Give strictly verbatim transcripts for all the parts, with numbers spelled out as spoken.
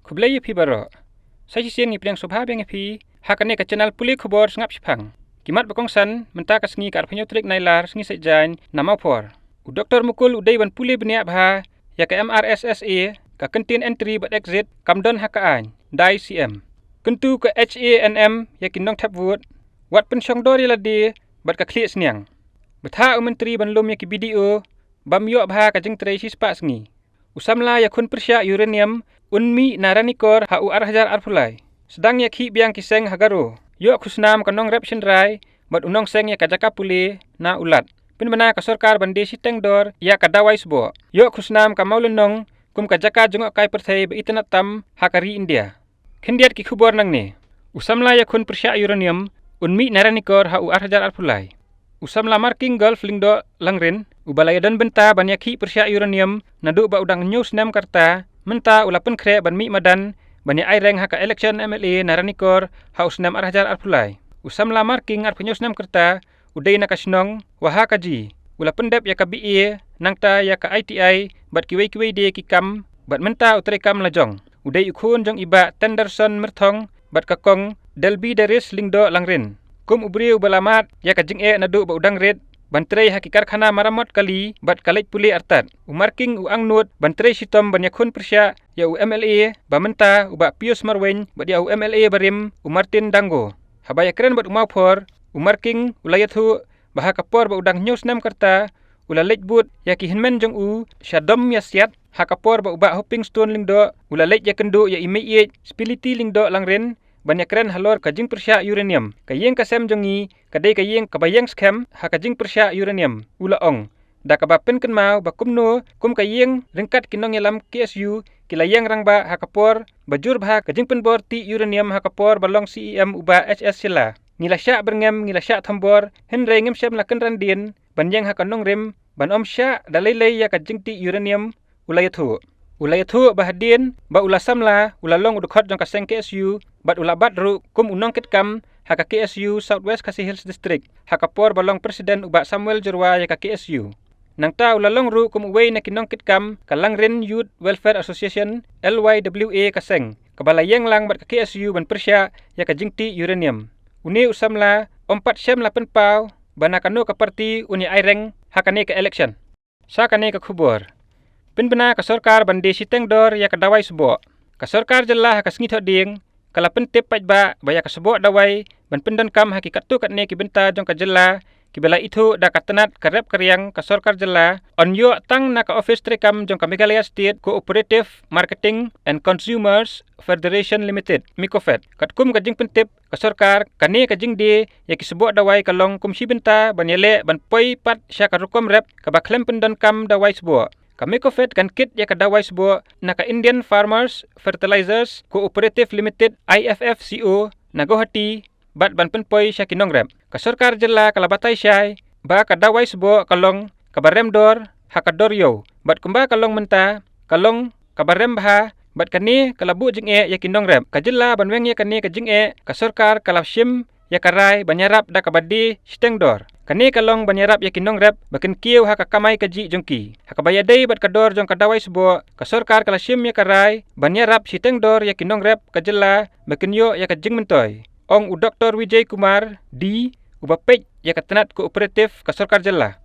Khublei ïa phi baroh. Sa shisien ngi pdiang sngewbha biang ïa phi ha kane ka channel pule khubor sngap shipang. Ki mat ba kongsan mynta ka sngi ka arphew tarik Nailar, sngi Saitjaiñ, na Mawphor. U Doktor Mukul u dei ban pule bniah bha ïa ka M R S S A, ka kyntien entry bad exit kam don ha ka aiñ, dai C M. Kyntu ka H A N M ïa ki nongthep vote, wat pynshong dor ïa lade bad ka khlieh sniang. Bthah u Myntri ban lum ïa ki B D O bym ïoh bha ka jingtrei shispah sngi. U samla ïakhun pyrshah uranium un mih na Ranikor ha u ar hajar arphew lai. Sdang ïakhih biang ki seng ha Garo. Ïoh khusnam ka nongrep shynrai bad u nongseng ïa ka jaka pule na u Lat. Pynbna ka sorkar ban die shiteng dor ïa ka dawai sboh. Ïoh khusnam ka Mawlynnong kum ka jaka jngohkai pyrthei ba itynnad tam ha ka ri India. Khyndiat ki khubor nangne. U samla ïakhun pyrshah uranium un mih na Ranikor ha u ar hajar arphew lai. U samla Marking Golf Lyngdoh Langrin, uba la ïadon bynta ban ïakhih pyrshah uranium naduh ba u dang hynñiew snem ka rta, mynta u la pynkhreh ban mih madan ban ïa aireng ha ka election M L A na Ranikor ha u snem ar hajar arphew lai. U samla Marking, arphew hynñiew snem ka rta, u dei na ka shnong Wahakaji. U la pyndep ïa ka B A, nangta ïa ka I T I bad kiwei kiwei de ki kam, bad mynta u treikam la jong. U dei u khun jong i Bah Tenderson Myrthong bad ka Kong Delby Daris Lyngdoh Langrin. Kum u briew ba la mad ïa ka jingeh naduh ba u dang rit ban trei ha ki karkhana maramot kali bad ka leit pule artat, u Marking u angnud ban trei shitom ban ïakhun pyrshah ïa u M L A ba mynta, u Bah Pius Marwein, bad ïa u M L A barim, u Martin Dango. Haba ïakren bad u Mawphor, u Marking u la ïathuh ba ha ka por ba u dang hynñiew snem ka rta, u la leit bud ïa ki hynmen jong u sha dom ïasiat, ha ka por ba u Bah Hoping Stone Lyngdoh u la leit ïakynduh ïa i meiieit Spility Lyngdoh Langrin ban ïakren halor ka jingpyrshah uranium. Ka ïing ka sem jong ngi ka dei ka ïing kaba ïeng skhem ha ka jingpyrshah uranium, u la ong. Da kaba pynkynmaw ba kumno kum ka ïing ryngkat ki nongïalam K S U ki la ïeng rangbah ha ka por ba jur bha ka jingpynbor tih uranium ha ka por ba long C E M u Bah H S Shylla. Ngi la shah byrngem, ngi la shah thombor, hynrei ngim shym la kynran dien ban ïeng ha ka nongrim ban ym shah da lei lei ïa ka jingtih uranium, u la ïathuh. U la ïathuh ba hadien ba u la samla, u la long u dkhot jong ka seng K S U bad u la bat ruh kum u nongkitkam ha ka K S U South West Khasi Hills District ha ka por ba long president u Bah Samuel Jyrwa ïa ka K S U. Nangta u la long ruh kum uwei na ki nongkitkam ka Langrin Youth Welfare Association, L Y W A, ka seng, kaba la ïeng lang bad ka K S U ban pyrshah ïa ka jingtih uranium. Une u samla ym pat shym la pynpaw ba na kano ka parti un ïa aireng ha kane ka election. Sa kane ka khubor. Pynbna ka sorkar ban die shiteng dor ïa ka dawai sboh. Ka sorkar jylla ha ka sngi Thohdieng ka la pyntip paidbah ba ïa ka sboh dawai ban pyndonkam ha ki katto katne ki bynta jong ka jylla kiba la ithuh da ka tnat ka rep ka riang ka sorkar jylla, yn ïoh tang na ka ophis treikam jong ka Meghalaya State Cooperative Marketing and Consumers Federation Limited, MECOFED. Katkum ka jingpyntip ka sorkar, kane ka jingdie ïa ki sboh dawai ka long kum shi bynta ban ïaleh ban poi pat sha ka rukom rep kaba khlem pyndonkam dawai sboh. Ka MECOFED kan kit ïa ka dawai sboh na ka Indian Farmers Fertilizers Cooperative Limited, I F F C O, na Guwahati, bad ban pynpoi sha ki nongrep. Ka sorkar jylla ka la batai shai ba ka dawai sboh ka long kaba rem dor ha ka dor ïew, bad kumba ka long mynta ka long kaba rem bha, bad kane ka la buh jingeh ïa ki nongrep. Ka jylla ban weng ïa kane ka jingeh, ka sorkar ka la shim ïa ka rai ban ïarap da kaba die shiteng dor. Kane ka long ban ïarap ïa ki nongrep ba kin kiew ha ka kamai kajih jong ki. Ha kaba ïadei bad ka dor jong ka dawai sboh, ka sorkar ka la shim ïa ka rai ban ïarap shiteng dor ïa ki nongrep ka jylla ba kin ïoh ïa ka jingmyntoi, ong u Doktor Vijay Kumar D, uba peit ïa ka tnat cooperative ka sorkar jylla.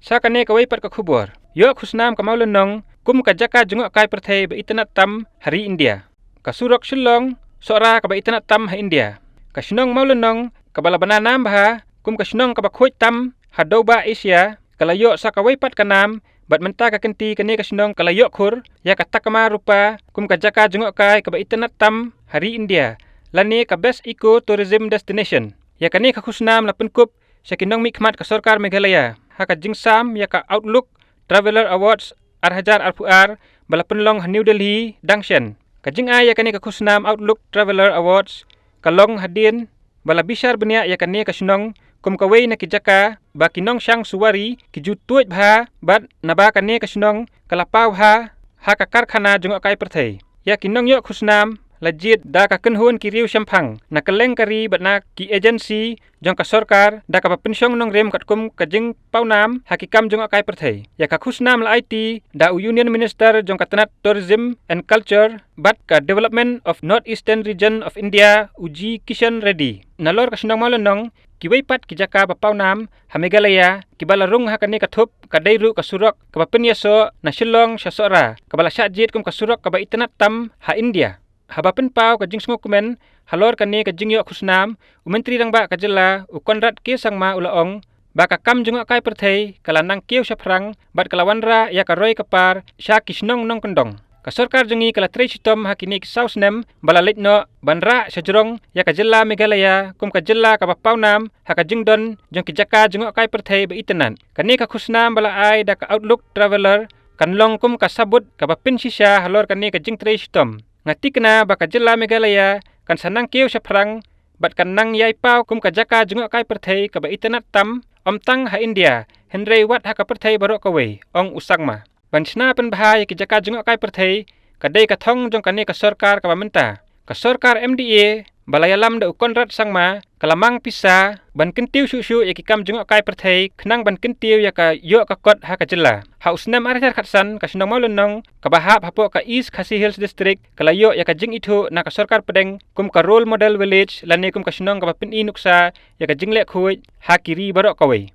Sa kane kawei pat ka khubor. Ïoh khusnam ka Mawlynnong kum ka jaka jngohkai pyrthei ba itynnad tam ha ri India. Ka surok Shillong Sohra kaba itynnad tam ha India. Ka shnong Mawlynnong kaba la bna nam bha kum ka shnong kaba khuid tam ha dewbah Asia, ka la ïoh sa kawei pat ka nam, bad mynta ka kynti kane ka shnong ka la ïoh khur ïa ka takma rupa kum ka jaka jngohkai kaba itynnad tam ha ri India, lane ka Best Eco Tourism Destination. Ïa kane ka khusnam la pynkup sha ki nongmihkhmat ka sorkar Meghalaya ha ka jingsam ïa ka Outlook Traveller Awards ar hajar arphew ar ba la pynlong ha New Delhi dang shen. Ka jingai ïa kane ka khusnam Outlook Traveller Awards ka long hadien ba la bishar bniah ïa kane ka shnong kum kawei na ki jaka ba ki nongshang suwari ki ju tuid bha bad naba kane ka shnong ka la paw bha ha ka karkhana jngohkai pyrthei. Ïa ki nongïoh khusnam la jied da ka kynhun ki riew shemphang na kylleng ka ri bad na ki agency jong ka sorkar da kaba pynshong nongrim katkum ka jingpawnam ha ki kam jngohkai pyrthei. Ïa ka khusnam la aiti da u Union Minister jong ka tnat Tourism and Culture bad ka Development of North Eastern Region of India, u G Kishan Reddy. Nalor ka shnong Mawlynnong, kiwei pat ki jaka ba pawnam ha Meghalaya kiba la rung ha kane ka thup ka dei ruh ka surok kaba pynïasoh na Shillong sha Sohra, kaba la shah jied kum ka surok kaba itynnad tam ha India. Haba pynpaw ka jingsngewkmen halor kane ka jingïoh khusnam, u Myntri Rangbah ka jylla, u Conrad K Sangma, u la ong ba ka kam jngohkai pyrthei ka la nang kiew shaphrang bad ka la wanrah ïa ka roi ka par sha ki shnong nongkyndong. Ka sorkar jong ngi ka la trei shitom ha kine ki saw snem ba la leit noh ban rah shajrong ïa ka jylla Meghalaya kum ka jylla kaba pawnam ha ka jingdon jong ki jaka jngohkai pyrthei ba itynnad. Kane ka khusnam ba la ai da ka Outlook Traveller kan long kum ka sabut kaba pynshisha halor kane ka jingtrei shitom. Nga tikna ba ka jylla Meghalaya kan sa nang kiew shaphrang bad kan nang ïai paw kum ka jaka jngohkai pyrthei kaba itynnad tam, ym tang ha India hynrei wat ha ka pyrthei baroh kawei, ong u Sangma. Ban shna pynbha ïa ki jaka jngohkai pyrthei ka dei ka thong jong kane ka sorkar kaba mynta. Ka sorkar M D A ba la ïalam da u Conrad Sangma ka la mang pisa ban kyntiew shuh shuh ïa ki kam jngohkai pyrthei khnang ban kyntiew ïa ka ïoh ka kot ha ka jylla. Ha u snem ar hajar khatsan, ka shnong Mawlynnong kaba hap hapoh ka East Khasi Hills District ka la ïoh ïa ka jingithuh na ka sorkar pdeng kum ka Role Model Village lane kum ka shnong kaba pyni nuksa ïa ka jingleh khuid ha ki ri baroh kawei.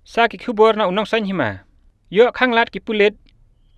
Sa ki khubor na u Nongsaiñ Hima. Ïoh khanglad ki pulit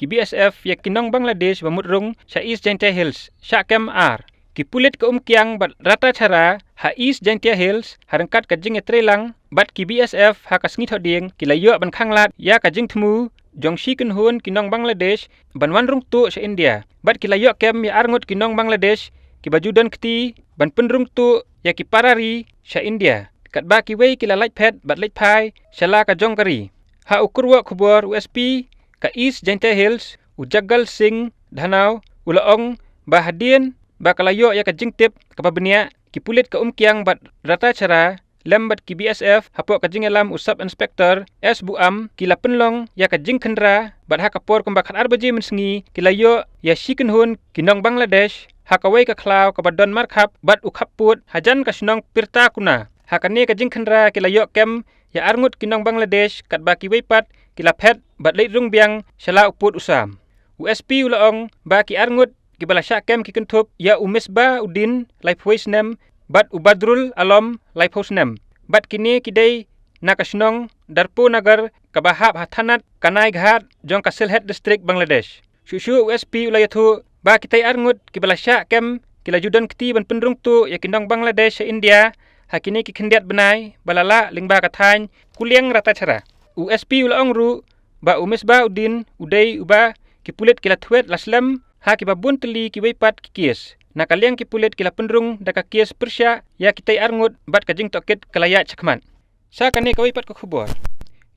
ki B S F ïa ki nong Bangladesh ba mut rung sha East Jaintia Hills, shah kem ar. Ki pulit ka Umkiang bad Ratacherra ha East Jaintia Hills, ha ryngkat ka jingïatreilang bad ki B S F ha ka sngi Thohdieng, ki la ïoh ban khanglad ïa ka jingthmu jong shi kynhun ki nong Bangladesh ban wan rung tuh sha India. Bad ki la ïoh kem ïa arngut ki nong Bangladesh kiba ju don kti ban pynrung tuh ïa ki para ri sha India. Katba kiwei ki la lait phet bad leit phai sha la ka jong ka ri. Ha u kyrwoh khubor, u S P ka East Jaintia Hills, u Jaggal Singh Dhanoa, u la ong ba hadien ba ka la ïoh ïa ka jingtip kaba bniah, ki pulit ka Umkiang bad Ratacherra lem bad ki B S F hapoh ka jingïalam u Sub Inspector S Buam, ki la pynlong ïa ka jingkhynra bad ha ka por kumba khatar baje mynsngi ki la ïoh ïa shi kynhun ki nong Bangladesh ha kawei ka khlaw kaba don markhap bad u khappud hajan ka shnong Pirtakuna. Ha kane ka jingkhynra ki la ïoh kem ïa arngut ki nong Bangladesh, katba kiwei pat ki la phet bad leit rung biang sha la u pud u sam. U S P u la ong ba ki arngut kiba la shah kem ki kynthup ïa u Misbah Uddin, laiphew snem, bad u Badrul Alam, laiphew snem. Bad kine ki dei na ka shnong Darpur Nagar kaba hap ha thanat Kanaighat jong ka Sylhet District, Bangladesh. Shuh shuh u S P u la ïathuh ba kitei arngut kiba la shah kem ki la ju don kti ban pynrung tuh ïa ki nong Bangladesh sha India ha kine ki khyndiat bnai ba la lah lyngba ka thaiñ Kuliang Ratacherra. U S P u la ong ruh ba u Misbah Uddin u dei uba ki pulit ki la thwet la slem ha kiba bun tylli kiwei pat ki kes. Na ka liang ki pulit ki la pynrung da ka kes pyrshah ïa kitei arngut bad ka jingtohkit ka la ïaid shakhmat. Sa kane kawei pat ka khubor.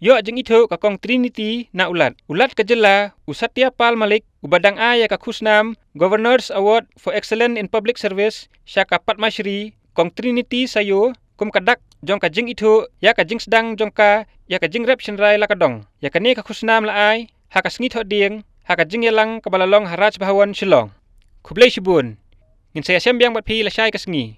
Ïoh jingithuh ka Kong Trinity na u Lat. U Lat ka jylla, u Satya Pal Malik, uba dang ai ïa ka khusnam Governor's Award for Excellence in Public Service sha ka Padma Shri, Kong Trinity Sayo, kum ka dak jong ka jingithuh ïa ka jingsdang jong ka ïa ka jingrep shynrai la ka dong. Ïa kane ka khusnam la ai ha ka sngi Thohdieng ha ka jingïalang kaba la long ha Raj Bhavan, Shillong. Khublei shibun. Ngin sa ïashem biang bad phi lashai ka sngi.